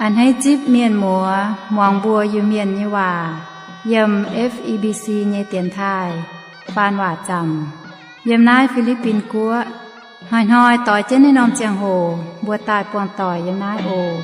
A'hneiv zipv mienh muoz muangx mbuo Iu-Mienh nyei waac yiem F E B C nyei dienx taaih faan waac zaamc yiem naaiv Fi^li^bin Guoqv. Hnoi-hnoi doix jienv naaiv norm ziangh hoc mbuo daaih buangh doic yiem naaiv oc.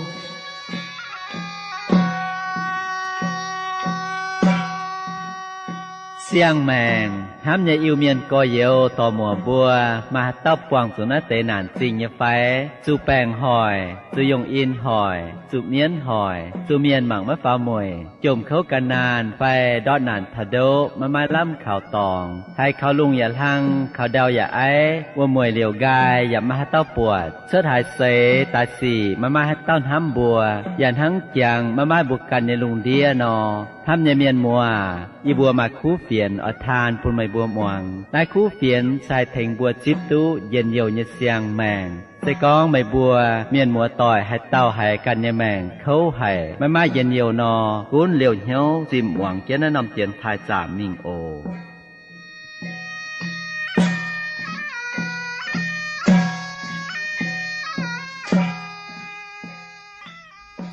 Siang-maengc hnamv nyei Iu-Mienh gorx-youz dorc-muoc mbuo, maaih haaix dauh buangh zuqc naaiv deix naanc zingh nyei fai? Zuqc baengc hoic, zuqc yongh in hoic, zuqc mienv hoic, zuqc mienh mangc maiv faaux mueic, jomc kouv gan naanh fai ndortv naanc taux ndoqv maiv maaih lamh kaux dorngx, haiz kaux lungh yaac hlang, kaux ndau yaac aiv, wuom-mueic liouc nqaai yaac maiv maaih haaix dauh buatc, cuotv haaix seix daaih sic maiv maaih haaix dauh hnamv mbuo, yaac hnangv jangx maiv maaih mbuo ganh nyei lungh ndiev nor. Hnamv nyei mienh muoz, yie mbuo maaih kuv fienx oix taan bun meih mbuo muangx. Naaiv kuv fienx se haih tengx mbuo zipv duqv njien-youh nyei siang-maengc. Se gorngv meih mbuo mienh muoz doic haaix dauh haiz ganh nyei maengc kouv haic, maiv maaih njien-youh nor, gunv liouh hnyouv zimh muangx jienv naaiv norm dienx taaih zaamc mingh oc.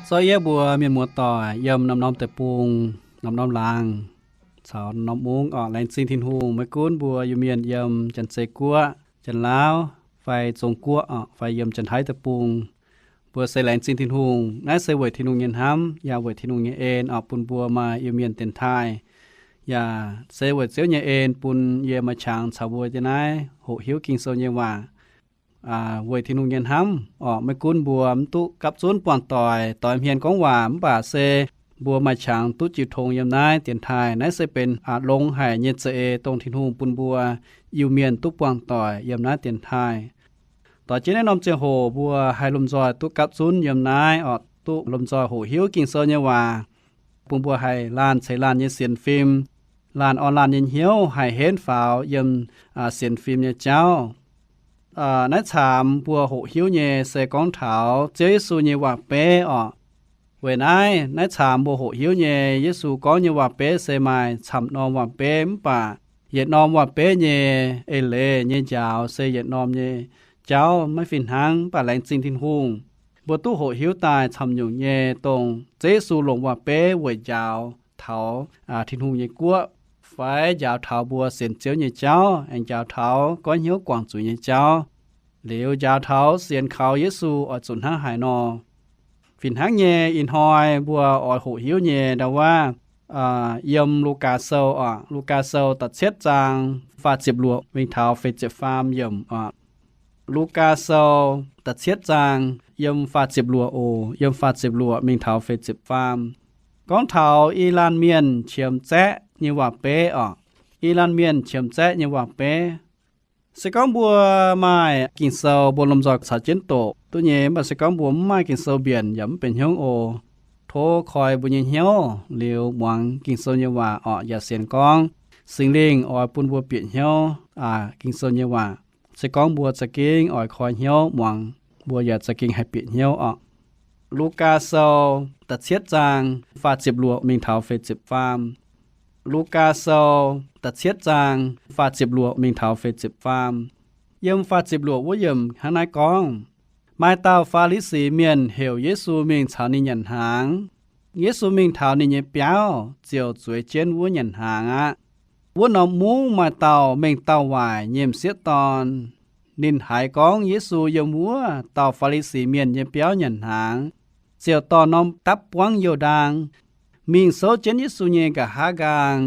Zorqv yie mbuo mienh muoz doic yiem norm-norm deic-bung, norm-norm laangz, caux norm-norm mungv oc, laengz zingh Tin-Hungh. Maiv gunv mbuo Iu-Mienh yiem Janx-Zei Guoqv, Janx-Laauv, fai Zong Guoqv oc, fai yiem Janx-Taiv deic-bung, mbuo se laengz zingh Tin-Hungh. Naaiv se weic Tin-Hungh nyei hnamv yaac weic Tin-Hungh nyei en oc, bun mbuo maaih Iu-Mienh dienx taaih. Yaac se weic Ziouv nyei en bun yie maaih qangx caux mbuo yiem naaiv hoqc hiuv Ging-Sou nyei waac. Weic Tin-Hungh nyei hnamv oc, maiv gunv mbuo mv duqv gapv zunv buangh doic, doix hmien gorngv waac, mv baac se mbuo maaih qangx duqv jiu tong yiem naaiv dienx taaih. Naaiv se benx longx haic nyei za'eix dongh Tin-Hungh bun mbuo Iu-Mienh duqv buangh doic yiem naaiv dienx taaih. Doix jienv naaiv norm ziangh hoc mbuo haih lomh nzoih duqv gapv zunv yiem naaiv oc, duqv lomh nzoih hoqc hiuv Ging-Sou nyei waac, bun mbuo haih laanh ceix laanh nyei sienx fim, laanh orn laanh nyei hnyouv haih henv faaux yiem sienx fim nyei jauv. Naaiv caamx mbuo hoqc hiuv nyei se gorngv taux Ziouv Yesu nyei waac-beiv oc. Weic naaiv, naaiv caamx mbuo hoqc hiuv nyei Yesu gorngv nyei waac-beiv se maaih camv norm waac-beiv, mv baac yietc norm waac-beiv nyei eix leiz nyei njaaux se yietc norm nyei jauv maiv fih hnangv. Mv baac laengz zingh Tin-Hungh, mbuo duqv hoqc hiuv daaih camv nyungc nyei dongh Ziouv Yesu longc waac-beiv weic njaaux taux Tin-Hungh nyei guoqv, fai njaaux taux mbuo sienx Ziouv nyei jauv, aengx njaaux taux goiv hnyouv guangc zuiz nyei jauv, liuz njaaux taux sienx kaux Yesu oix zuqc hnangv haaix nor. Fih hnangv nyei, ih hnoi mbuo oix hoqc hiuv nyei ndau-waav yiem Lugaa Sou oc, Lugaa Sou da'cietv zaang faah ziepc luoqc mingh taux feix ziepc faam yiemc oc. Lugaa Sou da'cietv zaang yiem faah ziepc luoqc oc, yiem faah ziepc luoqc mingh taux feix ziepc faam. Gorngv taux i laanh mienh qiemx zaeqv nyei waac-beiv oc. I laanh mienh qiemx zaeqv nyei waac-beiv. Se gorngv mbuo maaih Ging-Sou, mbuo lomh nzoih caux jienv doqc duqv nyei. Mv baac se gorngv mbuo mv maaih Ging-Sou mbienc yaac mv benx hnyouv oc. Tov koi mbuo nyei hnyouv liuz muangx Ging-Sou nyei waac orqc, yaac sienx gorngv Singx Lingh oix bun mbuo bieqc hnyouv Ging-Sou nyei waac. Se gorngv mbuo za'gengh oix koi hnyouv muangx, mbuo yaac za'gengh haih bieqc hnyouv orqc. Lugaa Sou da'cietv zaang faah ziepc luoqc mingh taux feix ziepc faam. Lugaa Sou da'cietv zaang faah ziepc luoqc mingh taux feix ziepc faam. Yiem faah ziepc luoqc wuov yiemc hnangv naaiv gorngv, maaih dauh Faa^li^si Mienh heuc Yesu mingh caux ninh nyanc hnaangx. Yesu mingh taux ninh nyei biauv, ziouc zueiz jienv wuov nyanc hnaangx aqv. Wuov norm mungv maaih dauh mengh dauh waaic nyei m'sieqv dorn. Ninh haiz gorngv Yesu yiem wuov dauh Faa^li^si Mienh nyei biauv nyanc hnaangx, ziouc dorh norm dapv buangv youh ndaang mingh souv jienv Yesu nyei nqa'haav nqaang.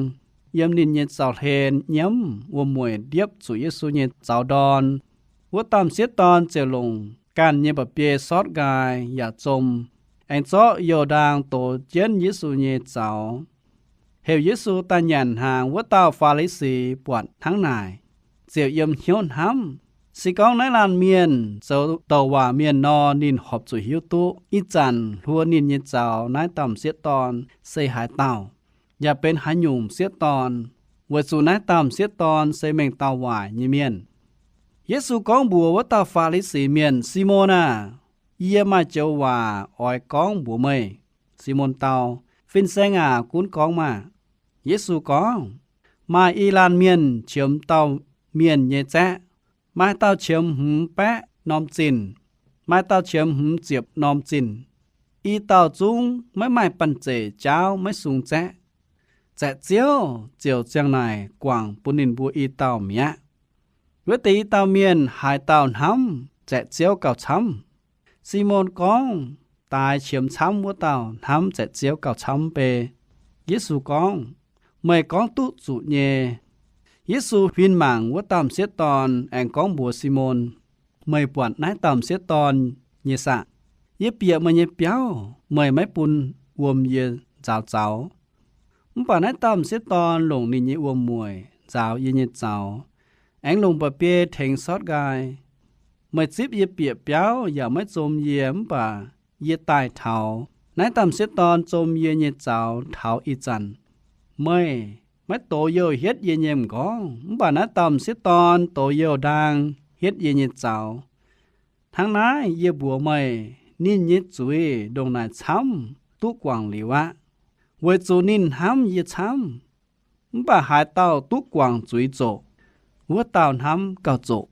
Yiem ninh nyei zaux-hlen nyiemv wuom-mueic ndiepv zuqc Yesu nyei zaux ndorn. Wuov dauh m'sieqv dorn ziouc longc ganh nyei mba'biei sortv nqaai yaac zom, aengx zorqv youh ndaang dox jienv Yesu nyei zaux. Heuc Yesu daaih nyanc hnaangx wuov dauh Faa^li^si buatc hnangv naaic, ziouc yiem hnyouv hnamv, se gorngv naaiv laanh mienh zoux douc waac mienh nor, ninh horpc zuqc hiuv duqv ih zanc hluo ninh nyei zaux naaiv dauh m'sieqv dorn se haaix dauh, yaac benx haaix nyungc m'sieqv dorn, weic zuqc naaiv dauh m'sieqv dorn se mengh dauh waaic nyei mienh. Yesu gorngv mbuox wuov dauh Faa^li^si Mienh, Simon aah! Yie maaih joux waac oix gorngv mbuox meih. Simon dau, Fin-Saeng aac, gunv gorngv maah! Yesu gorngv, Maaih i laanh mienh qiemx dauh mienh nyei zaeqv. Maaih dauh qiemx hmz baeqv norm zinh, maaih dauh qiemx hmz ziepc norm zinh. I dauh zungv maiv maaih banh zeic jaauv maiv sung zaeqv. Zaeqc Ziouv ziouc ziang naaic guangc bun ninh mbuo i dauh mi'aqv. Wuov deix i dauh mienh haaix dauh hnamv zaeqc Ziouv gauh camv? Simon gorngv, Daaix qiemx camv wuov dauh hnamv zaeqc Ziouv gauh camv bei. Yesu gorngv, Meih gorngv duqv zuqc nyei. Yesu huin mangc wuov dauh m'sieqv dorn aengx gorngv mbuox Simon, Meih buatc naaiv dauh m'sieqv dorn nyei saah? Yie bieqc meih nyei biauv, meih maiv bun wuom yie nzaaux zaux. Mv baac naaiv dauh m'sieqv dorn longc ninh nyei wuom-mueic nzaaux yie nyei zaux, aengx longc mba'biei tengx sortv nqaai. Meih zipv yie bieqc biauv yaac maiv zom yie, mv baac yie daaih taux, naaiv dauh m'sieqv dorn zom yie nyei zaux taux ih zanc. Meih maiv doz youh hietv yie nyei m'nqorngv, mv baac naaiv dauh m'sieqv dorn doz youh ndaang hietv yie nyei zaux. Hnangv naaiv yie mbuox meih, ninh nyei zuiz ndongc naaic camv duqv guangc liuz aqv, weic zuqc ninh hnamv yie camv. Mv baac haaix dauh duqv guangc zuiz zoqc, wuov dauh hnamv gauh zoqc.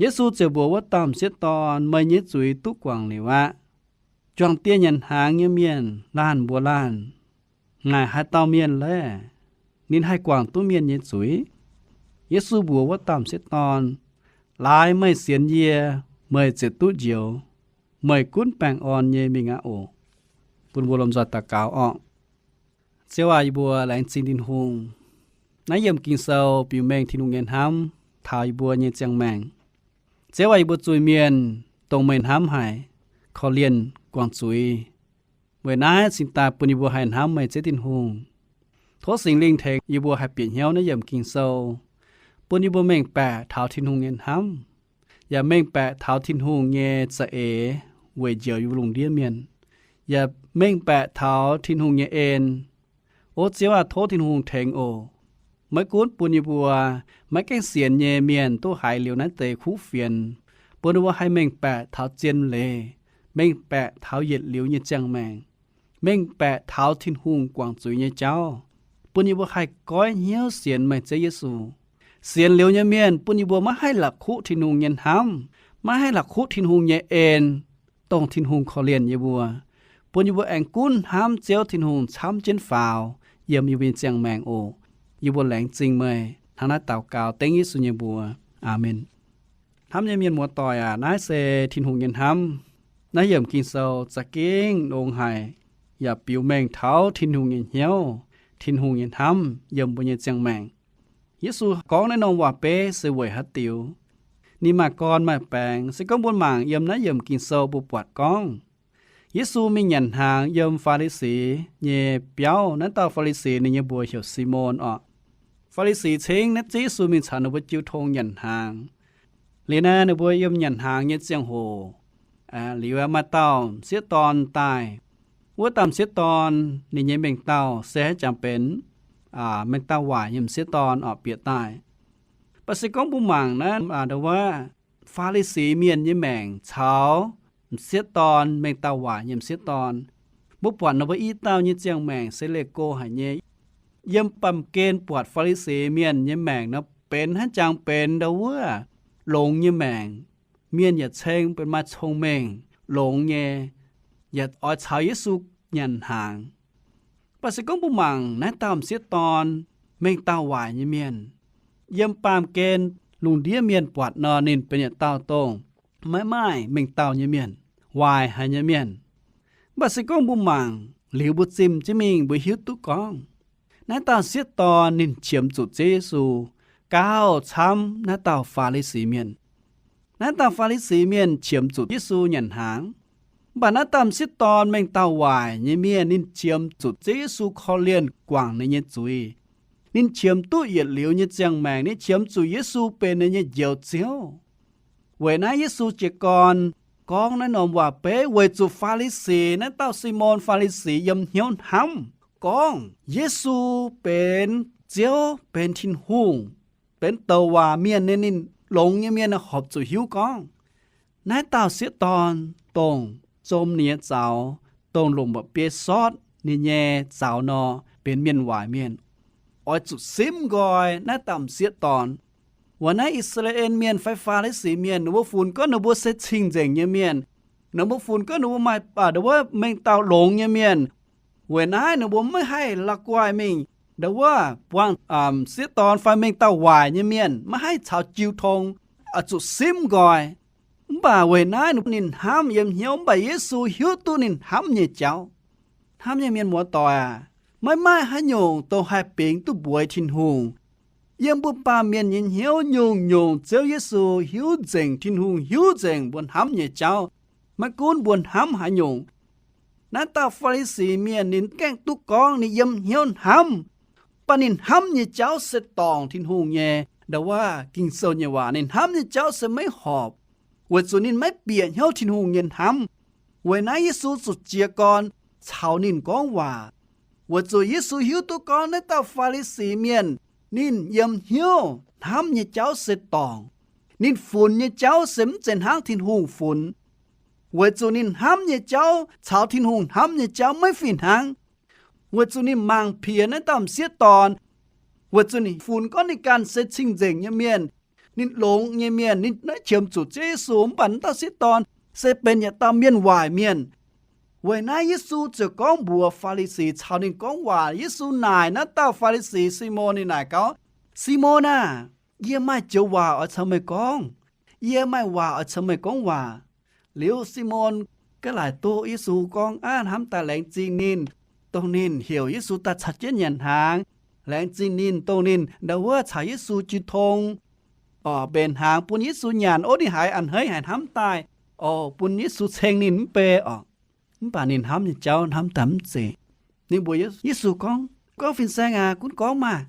Yesu ziouc mbuox wuov dauh m'sieqv dorn, Meih nyei zuiz duqv guangc liuz aqv. Juangc dieh nyanc hnaangx nyei mienh laanh mbuox laanh, Naaic haaix dauh mienh laeh? Ninh haih guangc duqv mienh nyei zuiz? Yesu mbuox wuov dauh m'sieqv dorn, Laaix meih sienx yie, meih ziouc duqv njoux. Meih gunv baengh orn nyei mingh aqv oc. Bun mbuo lomh nzoih daux gaux orqc. Ziouv aac, yie mbuo laengz zingh Tin-Hungh. Naaiv yiemc Ging-Sou biux mengh Tin-Hungh nyei hnamv taux yie mbuo nyei ziangh maengc. Ziouv aac, yie mbuo zuiz-mienh dongh meih hnamv haic, korv-lienh guangc zuiz. Weic naaiv cingx daaih bun yie mbuo haih hnamv meih Ziouv Tin-Hungh. Tov Singx Lingh tengx yie mbuo haih bieqc hnyouv naaiv yiemc Ging-Sou, bun yie mbuo mengh baeqc taux Tin-Hungh nyei hnamv, yaac mengh baeqc taux Tin-Hungh nyei za'eix weic njoux yie mbuo lungh ndiev mienh, yaac mengh baeqc taux Tin-Hungh nyei en. O Ziouv aah, tov Tin-Hungh tengx oc. Maiv gunv bun yie mbuo maiv gaengh sienx nyei mienh duqv haiz liuz naaiv deix kuv fienx, bun yie mbuo haih mengh baeqc taux zien leiz, mengh baeqc taux yietc liuz nyei ziangh maengc, mengh baeqc taux Tin-Hungh guangc zuiz nyei jauv, bun yie mbuo haih goiv hnyouv sienx meih Ziouv Yesu. Sienx liuz nyei mienh bun yie mbuo maiv haih la'kuqv Tin-Hungh nyei hnamv, maiv haih la'kuqv Tin-Hungh nyei en, dongh Tin-Hungh korv-lienh yie mbuo, bun yie mbuo aengx gunv hnamv Ziouv Tin-Hungh camv jienv faaux yiem yie mbuo nyei ziangh maengc oc. Yie mbuo laengz zingh meih. Hnangv naaiv daux gaux dengv Yesu nyei mbuox. Aamen. Hnamv nyei mienh muoz-doic aac, naaiv se Tin-Hungh nyei hnamv. Naaiv yiemc Ging-Sou za'gengh longx haic, yaac biux mengh taux Tin-Hungh nyei hnyouv, Tin-Hungh nyei hnamv yiem mbuo nyei ziangh maengc. Yesu gorngv naaiv norm waac-beiv se weic haaix diuc? Ninh maaih gorn maaih baengx. Se gorngv mbuo mangc yiem naaiv yiemc Ging-Sou mbuo buatc gorngv, Yesu mingh nyanc hnaangx yiem Faa^li^si nyei biauv. Naaiv dauh Faa^li^si ninh nyei mbuox heuc Simon orqc. Faa^li^si cingv naaiv Ziouv Yesu mingh caux ninh mbuo jiu tong nyanc hnaangx. Liuz naaiv ninh mbuo yiem nyanc hnaangx nyei ziangh hoc, liuz maaih dauh m'sieqv dorn daaih. Wuov dauh m'sieqv dorn ninh nyei mengh dauh se haaix jangx benx, mengh dauh waaic nyei m'sieqv dorn orqc, bieqc daaih. Mv baac se gorngv mbuo mangc naaiv ndau wuov Faa^li^si mienh nyei maengc caux m'sieqv dorn, mengh dauh waaic nyei m'sieqv dorn, mbuo buatc ninh mbuo i dauh nyei ziangh maengc se leih go haic nyei. Yiem baamh gen buatc Faa^li^si mienh nyei maengc nor benx haaix jangx benx ndau wuov longx nyei maengc. Mienh yaac ceng benx maaih cong-mengh, longx nyei, yaac oix caux Yesu nyanc hnaangx. Mv baac se gorngv mbuo mangc naaiv dauh m'sieqv dorn, mengh dauh waaic nyei mienh, yiem baamh gen lungh ndiev mienh buatc nor ninh benx yietc dauh dongh maiv maaih mengh dauh nyei mienh, waaic haic nyei mienh. Mv baac se gorngv mbuo mangc liuz mbuo zimh jienv mingh mbuo hiuv duqv gorngv, naaiv dauh m'sieqv dorn ninh qiemx zuqc Ziouv Yesu gauh camv naaiv dauh Faa^li^si mienh. Naaiv dauh Faa^li^si mienh qiemx zuqc Yesu nyanc hnaangx. Mv baac naaiv dauh m'sieqv dorn, mengh dauh waaic nyei mienh, ninh qiemx zuqc Ziouv Yesu korv-lienh guangc ninh nyei zuiz. Ninh qiemx duqv yietc liuz nyei ziangh maengc. Ninh qiemx zuqc Yesu benx ninh nyei Njoux Ziouv. Weic naaiv Yesu jiez gorn gorngv naaiv norm waac-beiv weic zuqc Faa^li^si, naaiv dauh Simon Faa^li^si yiem hnyouv hnamv gorngv Yesu benx Ziouv, benx Tin-Hungh, benx douc waac mienh nyei, ninh longx nyei mienh horpc zuqc hiuv gorngv naaiv dauh m'sieqv dorn dongh zom ninh nyei zaux, dongh longc mba'biei sortv ninh nyei zaux nor, benx mienh waaic mienh. Oix zuqc simv nqoi naaiv dauh m'sieqv dorn. Weic naaiv I^saa^laa^en Mienh fai Faa^li^si Mienh ninh mbuo funx gorngv ninh mbuo se cing-nzengc nyei mienh, Ninh mbuo funx gorngv ninh mbuo maaih, aa, ndau wuov mengh dauh longx nyei mienh. Weic naaiv ninh mbuo maiv haih la'guaih mingh ndau wuov buangh m'sieqv dorn fai mengh dauh waaic nyei mienh, maiv haih caux jiu tong, oix zuqc simv nqoi. Mv baac weic naaiv ninh hnamv yiem hnyouv, mv baac Yesu hiuv duqv ninh hnamv nyei jauv. Hnamv nyei mienh muoz-doic aac, maiv maaih haaix nyungc dongh haih bingx duqv mbuox Tin-Hungh. Yiem mbuo baamh mienh nyei hnyouv nyungc-nyungc Ziouv Yesu hiuv nzengc, Tin-Hungh hiuv nzengc mbuo hnamv nyei jauv. Maiv gunv mbuo hnamv haaix nyungc, naaiv dauh Faa^li^si Mienh ninh gaengh duqv gorngv ninh yiem hnyouv hnamv, mv baac ninh hnamv nyei jauv se dorngc Tin-Hungh nyei ndau wuov Ging-Sou nyei waac. Ninh hnamv nyei jauv se maiv horpc, weic zuqc ninh maiv bieqc hnyouv Tin-Hungh nyei hnamv. Weic naaiv Yesu zuqc jiez gorn caux ninh gorngv waac, weic zuqc Yesu hiuv duqv gorngv naaiv dauh Faa^li^si Mienh ninh yiem hnyouv hnamv nyei jauv se dorngc. Ninh funx nyei jauv se mv zeiz hnangv Tin-Hungh funx. Weic zuqc ninh hnamv nyei jauv caux Tin-Hungh hnamv nyei jauv maiv fih hnangv. Weic zuqc ninh mangc piex naaiv dauh m'sieqv dorn, weic zuqc ninh funx gorngv ninh ganh se cing-nzengc nyei mienh, ninh longx nyei mienh, ninh naaiv qiemx zuqc Ziouv Yesu, mv baac naaiv dauh sieqv dorn se benx yietc dauh mienh waaic mienh. Weic naaiv Yesu ziouc gorngv mbuox Faa^li^si caux ninh gorngv waac. Yesu naaic naaiv dauh Faa^li^si Simon, ninh naaic gaax, Simon aah! Yie maaih joux waac oix caux meih gorngv. Yie maaih waac oix caux meih gorngv waac. Liuz Simon gaav laaic duqv Yesu gorngv aqv, hnamv daaih laengz zingh ninh, dongh ninh heuc Yesu daaih caux jienv nyanc hnaangx. Laengz zingh ninh dongh ninh ndau wuov caux Yesu jiu tong, oc, mbenc hnaangx bun Yesu nyanc. Ov, ninh haiz a'hneiv haic, hnamv daaih, oc, bun Yesu ceng ninh mv bei oc. Mv baac ninh hnamv nyei jauv hnamv daaih mv zeiz. Ninh mbuox Yesu gorngv, Gorngv fin-saeng aac, gunv gorngv maah!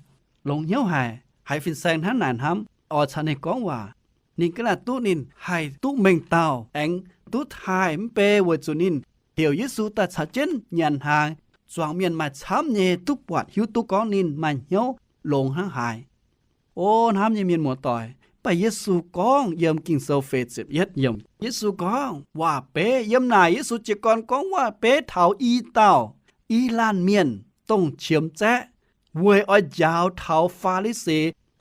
Longx hnyouv haic, haiz fin-saeng hnangv naaic hnamv, oix caux ninh gorngv waac. Ninh gaav laaic duqv ninh haih duqv mengh dauh aengx duqv taaih mv bei weic zuqc ninh heuc Yesu daaih caux jienv nyanc hnaangx. Zuangx mienh maaih camv nyei duqv buatc hiuv duqv gorngv ninh maaih hnyouv longx hnangv haaix. O hnamv nyei mienh muoz-doic, mv baac Yesu gorngv yiem Ging-Sou feix ziepc yietv yiemc, Yesu gorngv waac-beiv. Yiem naaic Yesu jiez gorn gorngv waac-beiv taux i dauh i laanh mienh dongh qiemx zaeqv, weic oix njaaux taux Faa^li^si,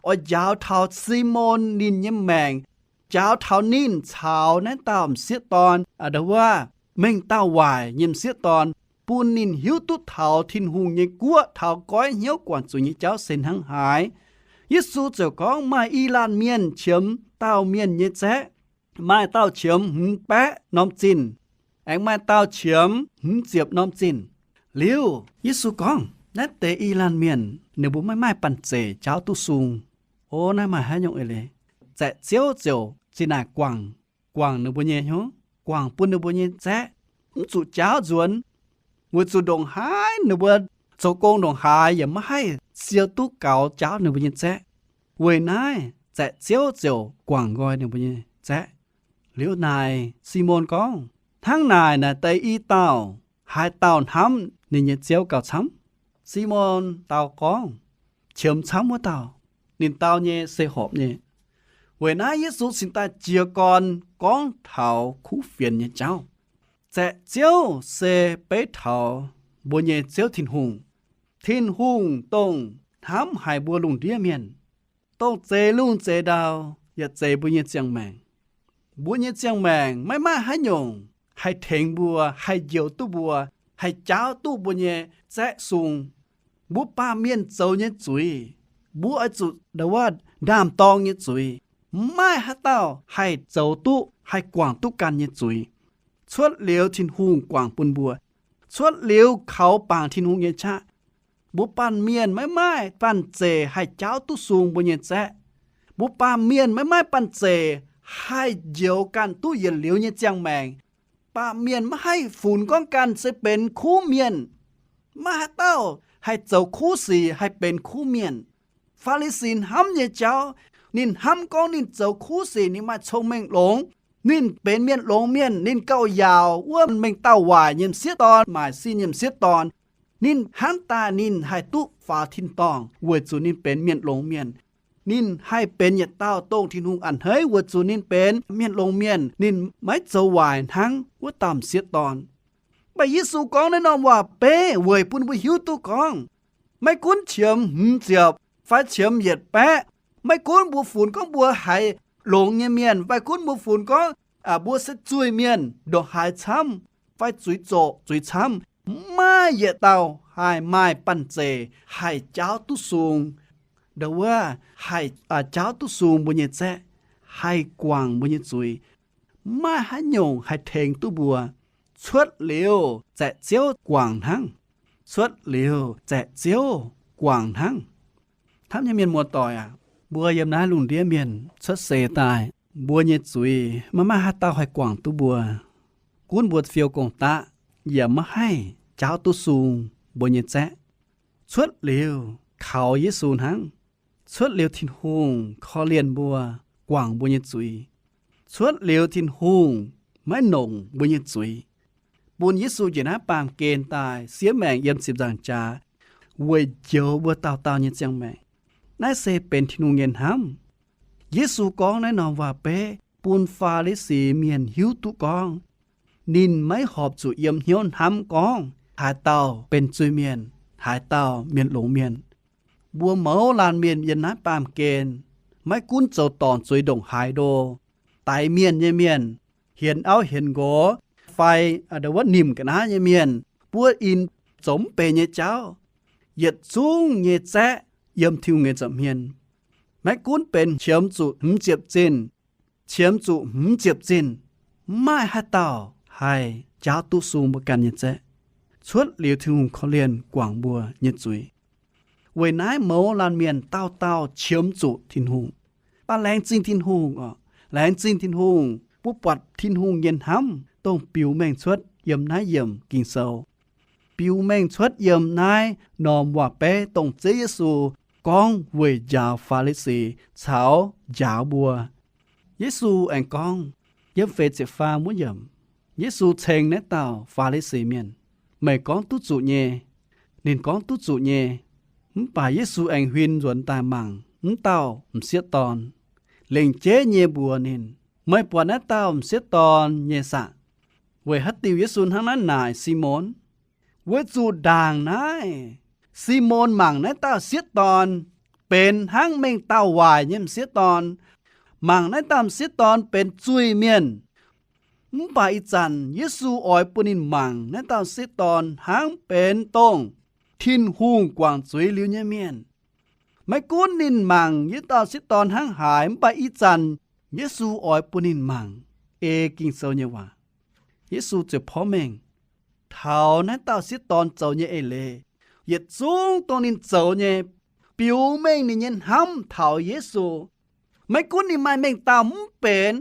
oix njaaux taux Simon ninh nyei maengc, njaaux taux ninh caux naaiv dauh m'sieqv dorn, aa, ndau wuov mengh dauh waaic nyei m'sieqv dorn, bun ninh hiuv duqv taux Tin-Hungh nyei guoqv, taux goiv hnyouv guangc zuiz nyei jauv se hnangv haaix. Yesu ziouc gorngv maaih i laanh mienh qiemx dauh mienh nyei zaeqv. Maaih dauh qiemx hmz baeqv norm zinh, aengx maaih dauh qiemx hmz ziepc norm zinh. Liuz Yesu gorngv naaiv deix i laanh mienh ninh mbuo maiv maaih banh zeic jaauv duqv sung. O naaiv maaih haaix nyungc eix leiz? Zaeqc-ziouv ziouc zinh naaic guangc, guangc ninh mbuo nyei hnyouv, guangc bun ninh mbuo nyei zaeqv mv zuqc jaauv nzuonx, weic zuqc ndongc haaix ninh mbuo zoux gong ndongc haaix yaac maiv haih siou duqv gaux jaauv ninh mbuo nyei zaeqv. Weic naaiv zaeqc-ziouv ziouc guangc nqoi ninh mbuo nyei zaeqv. Liuz naaic Simon gorngv, Hnangv naaic, naaic deix i dauh, haaix dauh hnamv ninh nyei ziouv gauh camv? Simon dau gorngv, Qiemx camv wuov dauh. Ninh dau nyei se horpc nyei. Weic naaiv Yesu cingx daaih jiez gorn gorngv taux kuv fienx nyei jauv. Zaeqc-ziouv se beiv taux mbuo nyei Ziouv Tin-Hungh. Tin-Hungh dongh hnamv haic mbuo lungh ndiev mienh, dongh zeix lungh zeix ndau, yaac zeix mbuo nyei ziangh maengc. Mbuo nyei ziangh maengc maiv maaih haaix nyungc haih tengx mbuo, haih njoux duqv mbuo, haih jaauv duqv mbuo nyei zaeqv sung. Mbuo baamh mienh zoux nyei zuiz, mbuo oix zuqc ndau wuov ndaam-dorng nyei zuiz. Maiv maaih haaix dauh haih zoux duqv, haih guangc duqv ganh nyei zuiz. Cuotv liuz Tin-Hungh guangc bun mbuo, cuotv liuz kaux bangc Tin-Hungh nyei qaqv. Mbuo baamh mienh maiv maaih banh zeic haih jaauv duqv sung mbuo nyei zaeqv. Mbuo baamh mienh maiv maaih banh zeic haih njoux ganh duqv yietc liuz nyei ziangh maengc. Baamh mienh maiv haih funx gorngv ganh se benx kuv mienh. Maiv maaih haaix dauh haih zoux kuv sic haih benx kuv mienh. Faa^li^si hnamv nyei jauv, ninh hnamv gorngv ninh zoux kuv sic ninh maaih cong-mengh longx, ninh benx mienh longx mienh, ninh gauh yaauc wuov mengh dauh waaic nyei m'sieqv dorn, maaic sin nyei m'sieqv dorn. Ninh hnamv daaih ninh haih duqv faaux tin-dorngh weic zuqc ninh benx mienh longx mienh. Ninh haih benx yietc dauh dongh Tin-Hungh a'hneiv weic zuqc ninh benx mienh longx mienh, ninh maiv zoux waaic hnangv wuov dauh m'sieqv dorn. Mv baac Yesu gorngv naaiv norm waac-beiv weic bun mbuo hiuv duqv gorngv, maiv gunv qiemx hmz ziepc fai qiemx yietc baeqv, maiv gunv mbuo funx gorngv mbuo haiz longx nyei mienh, maiv gunv mbuo funx gorngv mbuo se zuiz-mienh, ndongc haaix camv fai zuiz zoqc zuiz camv, maiv maaih yietc dauh haih maaih banh zeic haih jaauv duqv sung, ndongc wuov haih jaauv duqv sung mbuo nyei zaeqv, haih guangc mbuo nyei zuiz. Maiv maaih haaix nyungc haih tengx duqv mbuo, cuotv liuz zaeqv-ziouv guangc hnangv. Cuotv liuz zaeqv-ziouv guangc hnangv. Hnamv nyei mienh muoz-doic aac, mbuo yiem naaiv lungh ndiev mienh cuotv seix daaih, mbuo nyei zuiz maiv maaih haaix dauh haih guangc duqv mbuo. Gunv mbuo fiou gong-daqv yaac maiv haih jaauv duqv sung mbuo nyei zaeqv. Cuotv liuz kaux Yesu hnangv. Cuotv liuz Tin-Hungh korv-lienh mbuo, guangc mbuo nyei zuiz. Cuotv liuz Tin-Hungh maiv nongc mbuo nyei zuiz, bun Yesu njiec naaiv baamh gen daaih siev maengc yiem ziepc nzaangc jaax, weic njoux mbuo dauh dauh nyei ziangh maengc. Naaiv se benx Tin-Hungh nyei hnamv. Yesu gorngv naaiv norm waac-beiv bun Faa^li^si Mienh hiuv duqv gorngv, ninh maiv horpc zuqc yiem hnyouv hnamv gorngv haaix dauh benx zuiz-mienh, haaix dauh mienh longx mienh. Mbuo mouz laanh mienh yiem naaiv baamh gen, maiv gunv zoux dorngc zuiz ndongc haaix ndo, daix mienh nyei mienh, hienx auv hienx nqox, fai wuov nimc ga'naaiv nyei mienh, buov in, zoux mv benx nyei jauv, yietc zungv nyei zaeqv yiem Tin-Hungh nyei nza'hmien. Maiv gunv benx qiemx zuqc hmz ziepc zinh, qiemx zuqc hmz ziepc zinh, maiv maaih haaix dauh haih jaauv duqv sung mbuo ganh nyei zaeqv, cuotv liuz Tin-Hungh korv-lienh guangc mbuo nyei zuiz. Weic naaiv mouz laanh mienh dauh dauh qiemx zuqc Tin-Hungh. Mv baac laengz zingh Tin-Hungh oc. Laengz zingh Tin-Hungh, mbuo buatc Tin-Hungh nyei hnamv dongh biux mengh cuotv yiem naaiv yiemc Ging-Sou. Biux mengh cuotv yiem naaiv norm waac-beiv dongh Ziouv Yesu gorngv weic njaaux Faa^li^si caux njaaux mbuo. Yesu aengx gorngv, yiem feix ziepc faam wuov yiemc, Yesu ceng naaiv dauh Faa^li^si Mienh, Meih gorngv duqv zuqc nyei. Ninh gorngv duqv zuqc nyei. Mv baac Yesu aengx huin nzuonx daaih mangc mv dauh m'sieqv dorn, lengc jeiv nyei mbuox ninh, Meih buatc naaiv dauh m'sieqv dorn nyei saah? Weic haaix diuc Yesu hnangv naaiv naaic Simon? Weic zuqc ndaangc naaiv, Simon mangc naaiv dauh sieqv dorn benx hnangv mengh dauh waaic nyei m'sieqv dorn, mangc naaiv dauh m'sieqv dorn benx zuiz mienh. Mv baac ih zanc Yesu oix bun ninh mangc naaiv dauh sieqv dorn hnangv benx dongh Tin-Hungh guangc zuiz liuz nyei mienh. Maiv gunv ninh mangc naaiv dauh sieqv dorn hnangv haaix, mv baac ih zanc Yesu oix bun ninh mangc ei Ging-Sou nyei waac. Yesu ziouc porv mengh taux naaiv dauh sieqv dorn zoux nyei eix leiz, yietc zungv dongh ninh zoux nyei, biux mengh ninh nyei hnamv taux Yesu. Maiv gunv ninh maaih mengh dauh mv benx,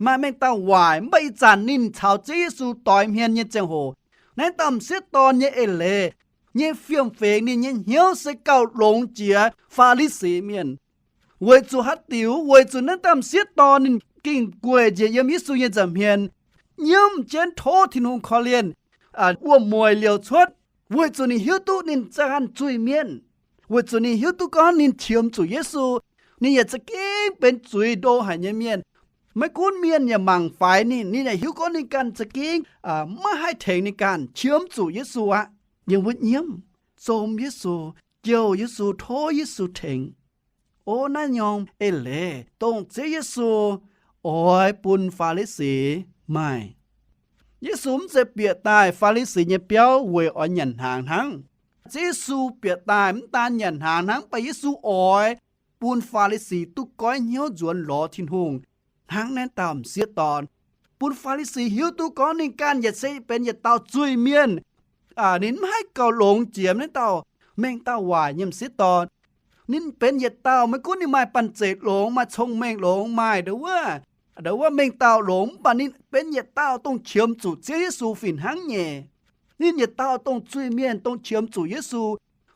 maaih mengh dauh waaic, mv baac ih zanc ninh caux Ziouv Yesu doix hmien nyei ziangh hoc, naaiv dauh m'sieqv dorn nyei eix leiz nyei fiem-fingx ninh nyei hnyouv se gauh longx jiex Faa^li^si Mienh. Weic zuqc haaix diuc? Weic zuqc naaiv dauh m'sieqv dorn ninh gengh gueic njiec yiem Yesu nyei nza'hmien, nyiemv jienv tov Tin-Hungh korv-lienh, wuom-mueic liouc cuotv, weic zuqc ninh hiuv duqv ninh za'ganh zuiz-mienh, weic zuqc ninh hiuv duqv gorngv ninh qiemx zuqc Yesu, ninh yaac za'gengh benx zuiz ndo haic nyei mienh. Maiv gunv mienh yaac mangc faix ninh, ninh yaac hiuv gorngv ninh ganh za'gengh maiv haih tengx ninh ganh qiemx zuqc Yesu aqv. Yiem wuov nyiemv, zom Yesu, jouh Yesu, tov Yesu tengx. O, naaiv norm eix leiz dongh Ziouv Yesu oix bun Faa^li^si maaih. Yesu mv zeiz bieqc daaih Faa^li^si nyei biauv weic oix nyanc hnaangx hnangv. Ziouv Yesu bieqc daaih mv daan nyanc hnaangx hnangv, mv baac Yesu oix bun Faa^li^si duqv goiv hnyouv nzuonx lorz Tin-Hungh hnangv naaiv dauh m'sieqv dorn, bun Faa^li^si hiuv duqv gorngv ninh ganh yaac se benx yietc dauh zuiz-mienh. Ninh mv haih gauh longx jiex naaiv dauh mengh dauh waaic nyei m'sieqv dorn. Ninh benx yietc dauh, maiv gunv ninh maaih banh zeic longx, maaih cong-mengh longx, maaih ndo wuov, ndo wuov mengh dauh longx, mv baac ninh benx yietc dauh dongh qiemx zuqc Ziouv Yesu fih hnangv nyei. Ninh yietc dauh dongh zuiz-mienh dongh qiemx zuqc Yesu.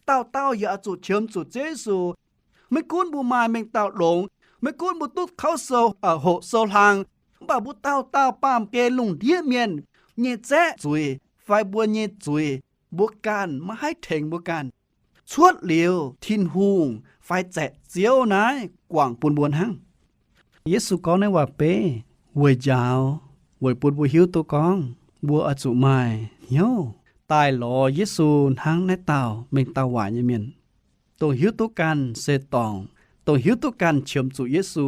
Dauh dauh yaac oix zuqc qiemx zuqc Ziouv Yesu. Maiv gunv mbuo maaih mengh dauh longx, maiv gunv mbuo duqv kauv sou, hoqc sou hlang, mv baac mbuo dauh dauh baamh gen lungh ndiev mienh nyei zaeqv zuiz fai mbuo nyei zuiz, mbuo ganh maiv haih tengx mbuo ganh. Cuotv liuz Tin-Hungh fai zaeqv Ziouv naaiv guangc bun mbuo hnangv. Yesu gorngv naaiv waac-beiv weic njaaux, weic bun mbuo hiuv duqv gorngv mbuo oix zuqc maaih hnyouv daaih lorz Yesu hnangv naaiv dauh mengh dauh waaic nyei mienh, dongh hiuv duqv ganh se dorngc, dongh hiuv duqv ganh qiemx zuqc Yesu,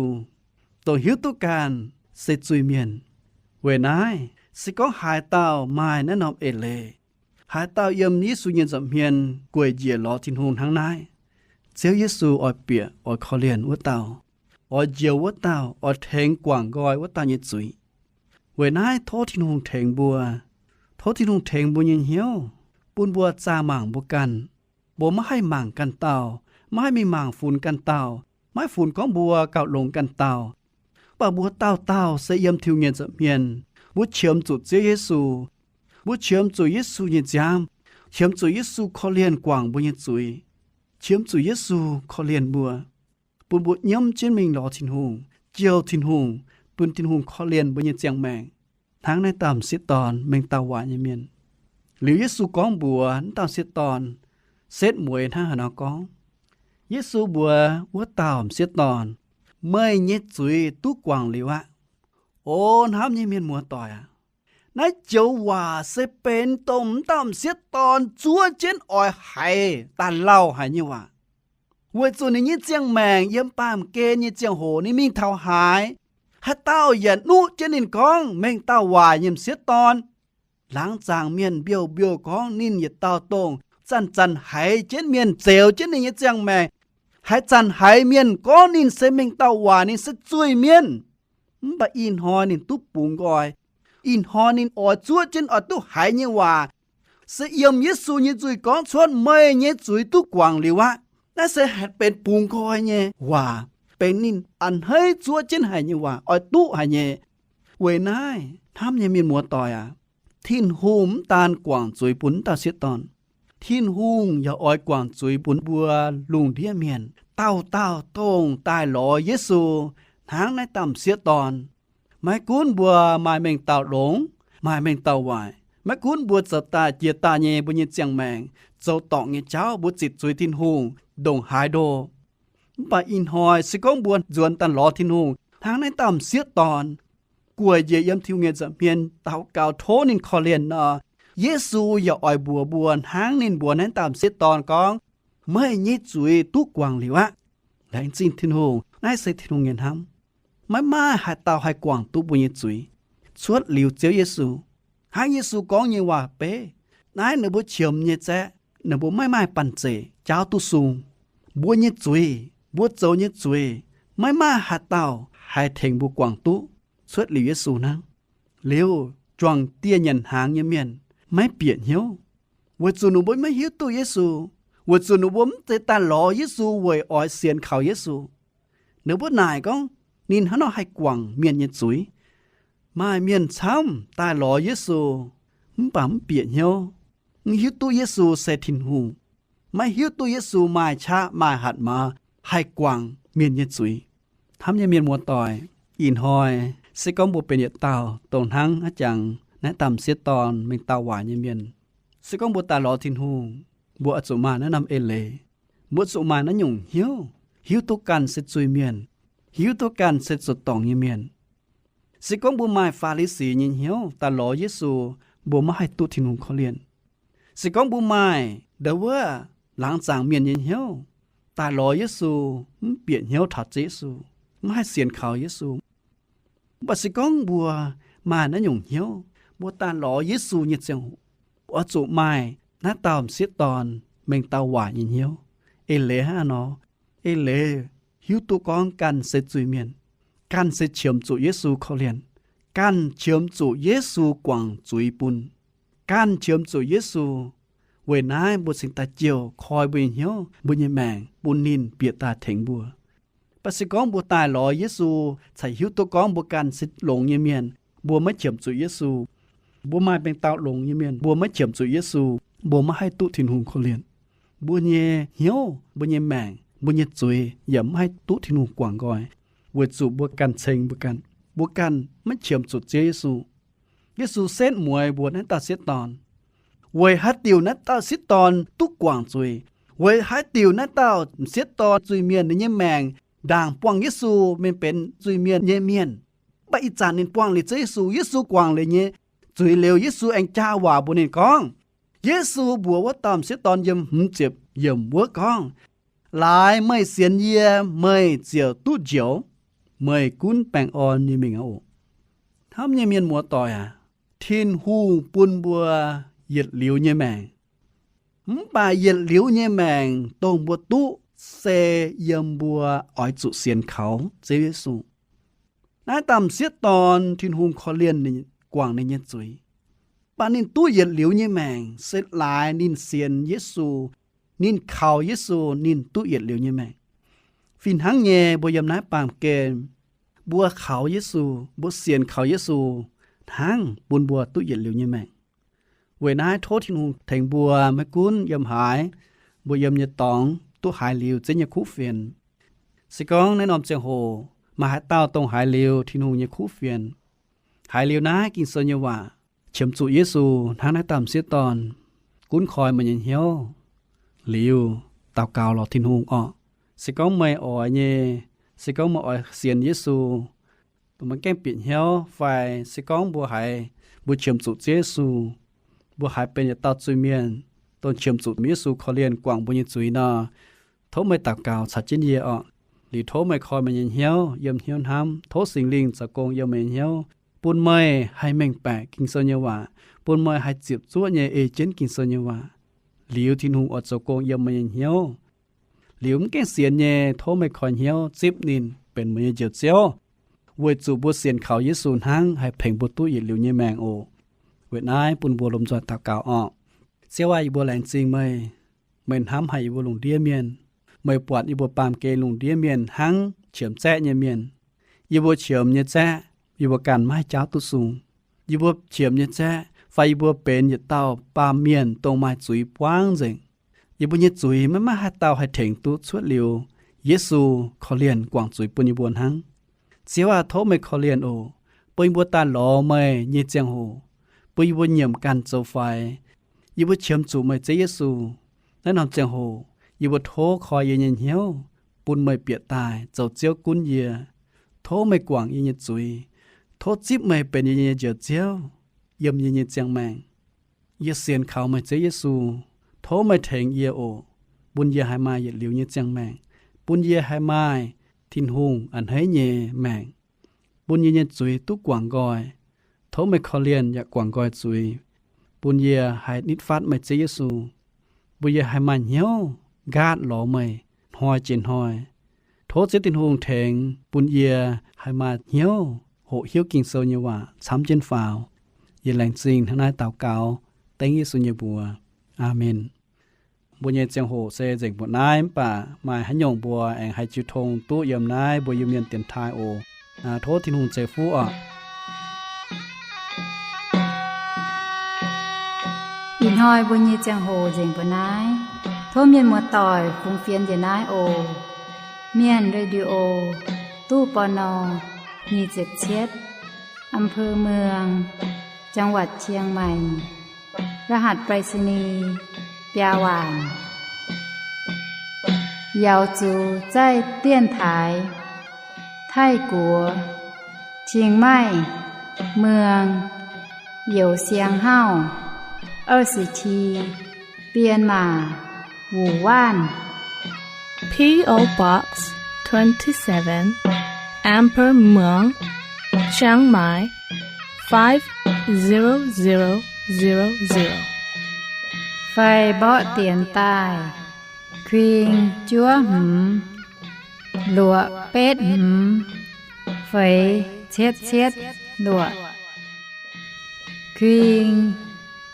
dongh hiuv duqv ganh se zuiz-mienh. Weic naaiv, se gorngv haaix dauh maaih naaiv norm eix leiz, haaix dauh yiem Yesu nyei nza'hmien gueic njiec lorz Tin-Hungh hnangv naaiv, Ziouv Yesu oix bieqc oix korv-lienh wuov dauh, oix njoux wuov dauh, oix tengx guangc nqoi wuov dauh nyei zuiz. Weic naaiv tov Tin-Hungh tengx mbuo, tov Tin-Hungh tengx mbuo nyei hnyouv, bun mbuo zaah mangc mbuo ganh. Mbuo maiv haih mangc ganh dauh, maiv haih mingh mangc funx ganh dauh, maiv funx gorngv mbuo gauh longx ganh dauh. Mv baac mbuo dauh dauh se yiem Tin-Hungh nyei nza'hmien, mbuo qiemx zuqc Ziouv Yesu. Mbuo qiemx zuqc Yesu nyei nziaamv, qiemx zuqc Yesu korv-lienh guangc mbuo nyei zuiz, qiemx zuqc Yesu korv-lienh mbuo, bun mbuo nyiemv jienv mingh lorz Tin-Hungh, jouh Tin-Hungh, bun Tin-Hungh korv-lienh mbuo nyei ziangh maengc, hnangv naaiv dauh m'sieqv dorn, mengh dauh waaic nyei mienh. Liuz Yesu gorngv mbuox naaiv dauh m'sieqv dorn, setv mueiz hnangv haaix nor gorngv. Yesu mbuox wuov dauh m'sieqv dorn, Meih nyei zuiz duqv guangc liuz aqv. O hnamv nyei mienh muoz-doic aac, naaiv joux waac se benx dongh m'dauh m'sieqv dorn zuov jienv oix haiz daaih lauh haic nyei waac. Weic zuqc ninh nyei ziangh maengc yiem baamh gen nyei ziangh hoc ninh mingh taux haaix, haaix dauh yaac nuqv jienv ninh gorngv, Mengh dauh waaic nyei m'sieqv dorn. Laangz zaangc mienh mbiouh mbiouh gorngv ninh yietc dauh dongh zanc-zanc haiz jienv mienh, zeux jienv ninh nyei ziangh maengc, haiz zanc haiz mienh gorngv ninh se mengh dauh waaic, ninh se zuiz-mienh. Mv baac ih hnoi ninh duqv bungx nqoi. Ih hnoi ninh oix zuov jienv oix duqv haiz nyei waac se yiem Yesu nyei nzuih gorngv cuotv, Meih nyei zuiz duqv guangc liuz aqv. Naaiv se haih benx bungx nqoi nyei waac, benx ninh a'hneiv zuov jienv haic nyei waac, oix duqv haic nyei. Weic naaiv, hnamv nyei mienh muoz-doic aac, Tin-Hungh mv daan guangc zuiz bun m'dauh m'sieqv dorn. Tin-Hungh yaac oix guangc zuiz bun mbuo lungh ndiev mienh dauh dauh dongh daaih lorz Yesu hnangv naaiv dauh m'sieqv dorn. Maiv gunv mbuo maaih mengh dauh longx, maaih mengh dauh waaic, maiv gunv mbuo zoux daaih jiex daaih nyei mbuo nyei ziangh maengc, zoux dorngc nyei jauv, mbuo zitc zuiz Tin-Hungh ndongc haaix ndo, mv baac ih hnoi se gorngv mbuo nzuonx daaih lorz Tin-Hungh hnangv naaiv dauh m'sieqv dorn, gueic njiec yiem Tin-Hungh nyei nza'hmien daux gaux tov ninh korv-lienh nor, Yesu yaac oix mbuox mbuo hnangv ninh mbuox naaiv dauh m'sieqv dorn gorngv, Meih nyei zuiz duqv guangc liuz aqv. Laengz zingh Tin-Hungh, naaiv se Tin-Hungh nyei hnamv. Maiv maaih haaix dauh haih guangc duqv mbuo nyei zuiz, cuotv liuz Ziouv Yesu. Hnangv Yesu gorngv nyei waac-beiv, naaiv ninh mbuo qiemx nyei zaeqv, ninh mbuo maiv maaih banh zeic jaauv duqv sung. Mbuo nyei zuiz, mbuo zoux nyei zuiz, maiv maaih haaix dauh haih tengx mbuo guangc duqv cuotv liuz Yesu hnangv. Liuz, juangc dieh nyanc hnaangx nyei mienh maiv bieqc hnyouv, weic zuqc ninh mbuo maiv hiuv duqv Yesu, weic zuqc ninh mbuo mv zeiz daaih lorz Yesu weic oix sienx kaux Yesu. Ninh mbuo naaic gorngv, Ninh hnangv nor haih guangc mienh nyei zuiz. Maaih mienh camv daaih lorz Yesu, mv baac mv bieqc hnyouv, mv hiuv duqv Yesu se Tin-Hungh, maiv hiuv duqv Yesu maaih qaqv maaih hatc maaz haih guangc mienh nyei zuiz. Hnamv nyei mienh muoz-doic, ih hnoi se gorngv mbuo benx yietc dauh dongh hnangv a'jangx naaiv dauh m'sieqv dorn mengh dauh waaic nyei mienh, se gorngv mbuo daaih lorz Tin-Hungh, mbuo oix zuqc maaih naaiv norm eix leiz. Mbuo zuqc maaih naaiv nyungc hnyouv, hiuv duqv ganh se zuiz-mienh, hiuv duqv ganh se zoux dorngc nyei mienh. Se gorngv mbuo maaih Faa^li^si nyei hnyouv daaih lorz Yesu, mbuo maiv haih duqv Tin-Hungh korv-lienh. Se gorngv mbuo maaih ndau wuov laangz zaangc mienh nyei hnyouv daaih lorz Yesu, mv bieqc hnyouv taux Yesu, maiv haih sienx kaux Yesu. Mv baac se gorngv mbuo maaih naaiv nyungc hnyouv, mbuo daaih lorz Yesu nyei ziangh hoc, oix zuqc maaih naaiv dauh m'sieqv dorn mengh dauh waaic nyei hnyouv. Eix leiz hnangv nor, eix leiz hiuv duqv gorngv ganh se zuiz-mienh, ganh se qiemx zuqc Yesu korv-lienh, ganh qiemx zuqc Yesu guangc zuiz bun, ganh qiemx zuqc Yesu. Weic naaiv mbuo cingx daaih jouh koi mbuo nyei hnyouv, mbuo nyei maengc bun ninh bieqc daaih tengx mbuo. Mv baac se gorngv mbuo daaih lorz Yesu, caux hiuv duqv gorngv mbuo ganh se longx nyei mienh, mbuo maiv qiemx zuqc Yesu, mbuo maaih mengh dauh longx nyei mienh, mbuo maiv qiemx zuqc Yesu, mbuo maiv haih duqv Tin-Hungh korv-lienh. Mbuo nyei hnyouv, mbuo nyei maengc, mbuo nyei zuiz yaac maiv haih duqv Tin-Hungh guangc nqoi, weic zuqc mbuo ganh ceng mbuo ganh. Mbuo ganh maiv qiemx zuqc Ziouv Yesu. Yesu setv mueiz mbuox naaiv dauh sieqv dorn, weic haaix diuc naaiv dauh sieqv dorn duqv guangc zuiz, weic haaix diuc naaiv dauh m'sieqv dorn zuiz-mienh ninh nyei maengc ndaangc buangh Yesu mingh benx zuiz-mienh nyei mienh. Mv baac ih zanc ninh buangh liuz Ziouv Yesu, Yesu guangc liuz nyei zuiz liuz, Yesu aengx jaa waac mbuox ninh gorngv, Yesu mbuox wuov dauh m'sieqv dorn yiem hmz ziepc yiemc wuov gorngv, Laaix meih sienx yie, meih ziouc duqv njoux. Meih gunv baengh orn nyei mingh aqv oc. Hnamv nyei mienh muoz-doic aac, Tin-Hungh bun mbuo yietc liuz nyei maengc. Mv baac yietc liuz nyei maengc dongh mbuo duqv se yiem mbuo oix zuqc sienx kaux Ziouv Yesu. Naaiv dauh m'sieqv dorn, Tin-Hungh korv-lienh ninh, guangc ninh nyei zuiz. Mv baac ninh duqv yietc liuz nyei maengc se laaix ninh sienx Yesu, ninh kaux Yesu, ninh duqv yietc liuz nyei maengc. Fih hnangv nyei, mbuo yiem naaiv baamh gen, mbuo kaux Yesu, mbuo sienx kaux Yesu, hnangv bun mbuo duqv yietc liuz nyei maengc. Weic naaiv tov Tin-Hungh tengx mbuo, maiv gunv yiem haaix, mbuo yiem nyei dorngx duqv haiz liuz Ziouv nyei kuv fienx. Se gorngv naaiv norm ziangh hoc maaih haaix dauh dongh haiz liuz Tin-Hungh nyei kuv fienx, haiz liuz naaiv Ging-Sou nyei waac, qiemx zuqc Yesu hnangv naaiv dauh m'sieqv dorn, gunv koi meih nyei hnyouv liuz, daux gaux lorz Tin-Hungh orqc. Se gorngv meih oix nyei, se gorngv meih oix sienx Yesu, dongh meih gaengh bieqc hnyouv fai se gorngv mbuo haiz mbuo qiemx zuqc Ziouv Yesu, mbuo haiz benx yietc dauh zuiz-mienh, dongh qiemx zuqc Yesu korv-lienh guangc mbuo nyei zuiz nor, tov meih daux gaux caux jienv yie orqc. Liuz tov meih koi meih nyei hnyouv yiem hnyouv hnamv, tov Singx Lingh zoux gong yiem meih nyei hnyouv, bun meih haih mengh baeqc Ging-Sou nyei waac, bun meih haih ziepc zuoqv nyei ei jienv Ging-Sou nyei waac. Liuz Tin-Hungh oix zoux gong yiem meih nyei hnyouv. Liuz mv gaengh sienx nyei, tov meih koi hnyouv zipv ninh benx meih nyei Njoux Ziouv, weic zuqc mbuo sienx kaux Yesu hnangv haih tengx mbuo duqv yietc liuz nyei maengc oc. Weic naaiv bun mbuo lomh nzoih daux gaux orqc. Ziouv aac, yie mbuo laengz zingh meih. Meih hnamv haic yie mbuo lungh ndiev mienh. Meih buatc yie mbuo baamh gen lungh ndiev mienh hnangv qiemx zaeqv nyei mienh. Yie mbuo qiemx nyei zaeqv, yie mbuo ganh maiv haih jaauv duqv sung. Yie mbuo qiemx nyei zaeqv fai yie mbuo benx yietc dauh baamh mienh dongh maaih zuiz buangv nzengc. Yie mbuo nyei zuiz maiv maaih haaix dauh haih tengx duqv cuotv liuz Yesu korv-lienh guangc zuiz bun yie mbuo hnangv. Ziouv aac, tov meih korv-lienh oc, bun yie mbuo daaih lorz meih nyei ziangh hoc, bun yie mbuo nyiemc ganh zoux faix. Yie mbuo qiemx zuqc meih Ziouv Yesu. Naaiv norm ziangh hoc yie mbuo tov koi yie nyei hnyouv bun meih bieqc daaih zoux Ziouv gunv yie. Tov meih guangc yie nyei zuiz. Tov zipv meih benx yie nyei Njoux Ziouv yiem yie nyei ziangh maengc. Yie sienx kaux meih Ziouv Yesu. Tov meih tengx yie oc, bun yie haih maaih yietc liuz nyei ziangh maengc, bun yie haih maaih Tin-Hungh a'hneiv nyei maengc, bun yie nyei zuiz duqv guangc nqoi. Tov meih korv-lienh yaac guangc nqoi zuiz, bun yie haih nitv fatv meih Ziouv Yesu, bun yie haih maaih hnyouv nqaatv lorz meih hnoi jiex hnoi. Tov Ziouv Tin-Hungh tengx bun yie haih maaih hnyouv hoqc hiuv Ging-Sou nyei waac camv jienv faaux. Yie laengz zingh hnangv naaiv daux gaux dengv Yesu nyei mbuox. Aamen. Mbuo nyei ziangh hoc se nzengc mbuoqc naaiv, mv baac maaih haaix nyungc mbuo aengx haih jiu tong duqv yiem naaiv mbuo Iu-Mienh dienx taaih oc. Tov Tin-Hungh ceix fuqv oc. Ih hnoi mbuo nyei ziangh hoc nzengc mbuoqc naaiv. Tov mienh muoz-doic fungx fienx njiec naaiv oc. Mienh Radio, ตู้ ปณ. nyic ziepc cietv, อำเภอเมือง จังหวัดเชียงใหม่ รหัสไปรษณีย์ biaa waanc. 瑶族在电台 Taiv-Guoqv, Chiang Mai, Muang, Youz Siang Hauv, 二十七, Bienh Maac, Wuonh Waanv. P O Box twenty-seven, Amber Muang, Chiang Mai, five zero zero zero zero. Fai mborqv dienx daaih, kuing juov hmz, luoqc betv hmz, feix cietv cietv luoqc. Kuing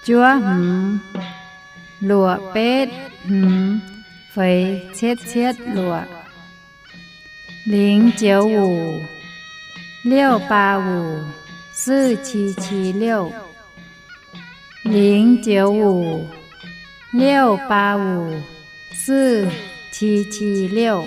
juov hmz, luoqc betv hmz, feix cietv cietv luoqc. 零九五 六八五 四七七六. 零九五 六八五 四七七六.